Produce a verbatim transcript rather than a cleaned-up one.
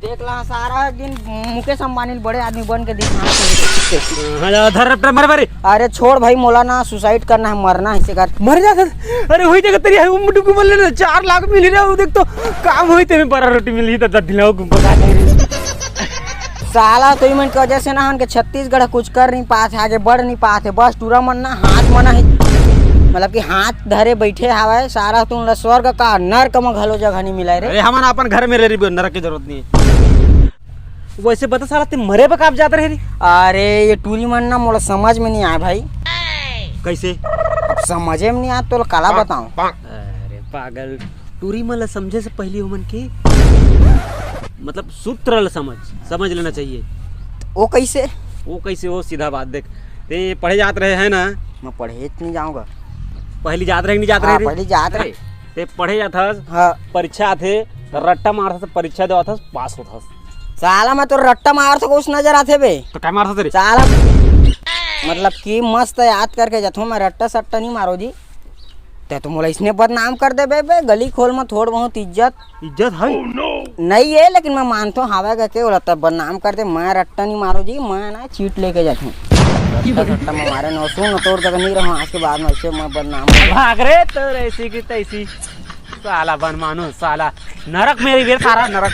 देख ला सारा, एक दिन मुकेश अंबानी बड़े आदमी बन के दिखा। हाँ, जा, धर रट्टा, मर, मरे। अरे छोड़ भाई, मोला ना सुसाइड करना है, मरना है, इसे कर। मर जा, धर। अरे वही जगह तेरी है, वो डुबकी मर लेना, चार लाख मिल रहा है, वो देख तो काम होई, तेरे बारह रोटी मिली, तो दस दिन हो, घूम पका दे। साला तो इमन के वजह से ना, हमन के छत्तीसगढ़ कुछ कर नहीं पात है, आगे बढ़ नहीं पात है, बस टूरा मन ना हाथ मना है, मतलब कि हाथ धरे बैठे हवय। सारा तुम ला स्वर्ग का नरक में घलो जगह नहीं मिला रे। अरे हमन अपन घर में रह रही, नरक की जरूरत नहीं है। वैसे बता साला, ते मरे बर काब जात रहे रे? अरे ये टूरी मन ना मोला समझ में नहीं आए भाई। कैसे? अब समझे में नहीं आए तो काला बताऊं। अरे पागल, टूरी मन ला समझे से पहली हमन के मतलब सूत्र ला समझ, समझ लेना चाहिए। वो कैसे? वो कैसे हो? सीधा बात देख, ते पढ़े जात रहे है ना? मैं पढ़े नहीं जाऊंगा। पहली जात रहे कि नहीं जात रहे हाँ, रे? पहली जात रहे। ते पढ़े जात हस, हाँ। परीक्षा आथे, तो रट्टा मारत हस, परीक्षा देवत हस, पास होत हस। साला मैं तो रट्टा मारत कुछ नजर आथे बे। तो काय मारत हस रे? साला मतलब कि मस्त याद करके जाथो मैं, रट्टा सट्टा नहीं मारो जी। ते तो मोला इसने बदनाम कर देबे बे, गली खोल में थोड़ बहुत इज्जत। इज्जत है? नहीं है, लेकिन मैं मानतो हावय कहिके ओला तब बदनाम कर दे। मैं रट्टा नहीं मारो जी, मैं ना चीट लेके जाथो। रट्टा सट्टा में मारे न सुन, तोर जगह नहीं रहो आज के बाद में, ऐसे मैं बदनाम। भाग रे, तोर ऐसी की तैसी। साला बन मानो, साला नरक मेरी वीर, सारा नरक।